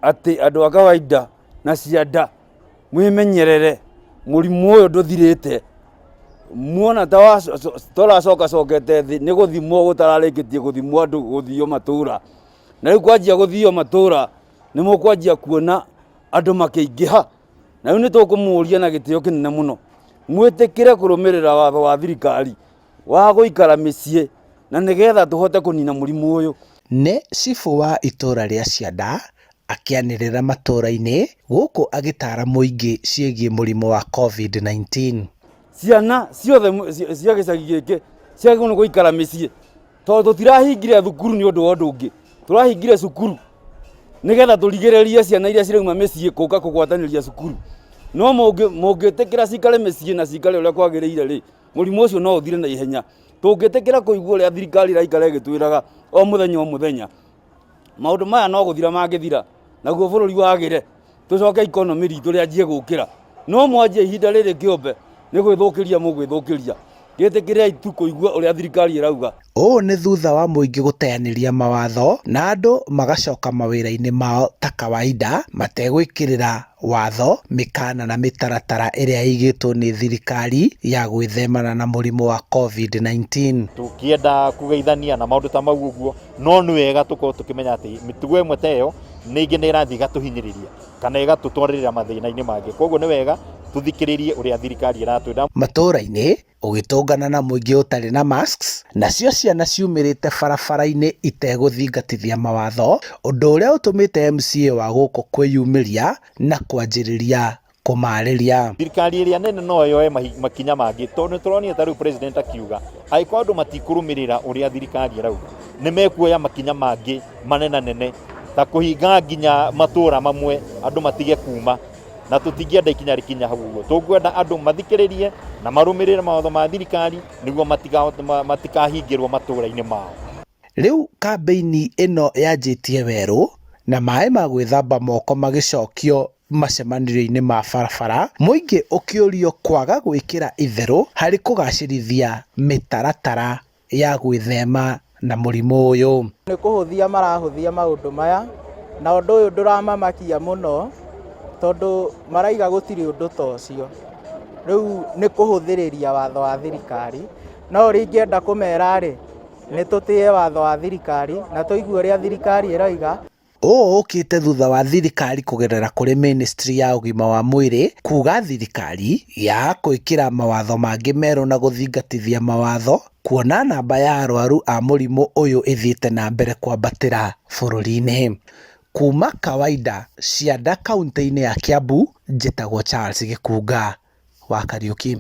Atĩ andũ a kawaida na cianda mwĩmenyerere, mũrimũ ũyũ ndũthirĩte. Muona ta ũracokacokete thĩ nĩ gũthimwo gũtararĩkĩtie gũthimwo andũ gũthio matũra. Na rĩu kwanjia gũthio matũra nĩ mũkwanjia kuona andũ makĩingĩha. Na rĩu nĩ tũkũmũria na gĩtĩo kĩnene mũno mwĩtĩkĩre kũrũmĩrĩra watho wa thirikari wa gũikara mĩciĩ na nĩgetha tũhote kũnina mũrimũ ũyũ. Nĩ cibũ wa itũra rĩa Cianda akĩanĩrĩra matũra-inĩ gũkũ agĩtara mũingĩ ciĩgiĩ mũrimũ wa Covid-19. Ciana ciothe cia gĩcagi gĩkĩ ciagĩrĩirwo nĩ gũikara mĩciĩ tondũ tũtirahingire thukuru nĩ ũndũ wa ũndũ ũngĩ, tũrahingire cukuru nĩgetha tũrigĩrĩrie ciana iria cirauma mĩciĩ gũka kũgwatanĩria cukuru. No mũngĩtĩkĩra cikare mĩciĩ na cikare ũrĩa kwagĩrĩire rĩ, Mũrimũ ũcio no ũthire na ihenya tũngĩtĩkĩra kũigua ũrĩa thirikari ĩraikara ĩgĩtwĩraga o mũthenya o mũthenya. Maũndũ maya no gũthira mangĩthira naguo bũrũri wagĩre, tũcoke economy ritũ rĩanjie gũkĩra. No mwanjia ihinda rĩrĩ kĩũmbe nĩ gwĩthũkĩria mũgwĩthũkĩria. Gĩtĩkĩrei tu kũigua ũrĩa thirikari ĩrauga. Ũũ nĩ thutha wa mũingĩ gũteanĩria mawatho na andũ magacoka mawĩra-inĩ mao ta kawaida mategwĩkĩrĩra watho, mĩkana na mĩtaratara ĩrĩa ĩigĩtwo nĩ thirikari ya gwĩthemana na mũrimũ wa Covid-19. Tũkĩenda kũgeithania na maũndũ ta mau ũguo, no nĩ wega tũkorwo tũkĩmenya atĩ mĩtugo ĩmwe ta ĩyo ningĩ nĩ ĩrathiĩ ĩgatũhinyĩrĩria kana ĩgatũtwarĩrĩra mathĩna-inĩ mangĩ. Koguo nĩ wega tũthikĩrĩrie ũrĩa thirikari ĩratwĩra. Matũũra-inĩ, ũgĩtũngana na mũingĩ ũtarĩ na masks, nacio ciana ciumĩrĩte barabara-inĩ itegũthingatithia mawatho, ũndũ ũrĩa ũtũmĩte MCA wa gũkũ kwĩyumĩria na kwanjĩrĩria kũmarĩria. Thirikari ĩrĩa nene no yoe makinya mangĩ tondũ nĩ tũronire ta rĩu president akiuga angĩkorwo andũ matikũrũmĩrĩra ũrĩa thirikari ĩrauga nĩ mekuoya makinya mangĩ manenanene ta kũhinga nginya matũra mamwe andũ matige kuma. Na tũtingĩenda ikinya rĩkinya hau ũguo. Tũkwenda andũ mathikĩrĩrie na marũmĩrĩre mawatho ma thirikari nĩguo matikahingĩrwo matũra-inĩ mao. Rĩu kambĩini ĩno yanjĩtie werũ, na maĩ ma gwĩthamba moko magĩcokio macemanĩrio-inĩ ma barabara, mũingĩ ũkĩũrio kwaga gwĩkĩra itherũ harĩ kũgacĩrithia mĩtaratara ya gwĩthema na mũrimũ ũyũ. Nĩ kũhũthia marahũthia maũndũ maya, na ũndũ ũyũ ndũramamakia mũno, tondũ maraiga gũtirĩ ũndũ ta ũcio. Rĩu nĩ kũhũthĩrĩria watho wa thirikari, no ũrĩa ingĩenda kũmera rĩ, nĩ tũtĩe watho wa thirikari, na tũigue ũrĩa thirikari ĩroiga. Ũũ ũkĩte thutha wa thirikari kũgerera kũrĩ ministry ya ũgima wa mwĩrĩ kuga thirikari ya kwĩkĩra mawatho mangĩ merũ na gũthingatithia mawatho kuona namba ya arwaru a mũrimũ ũyũ ĩthiĩte na mbere kwambatĩra bũrũri-inĩ. Kuma Kawaida, Cianda kauntĩ-inĩ ya Kiambu, njĩtagwo Charles Gĩkunga wa Kariuki.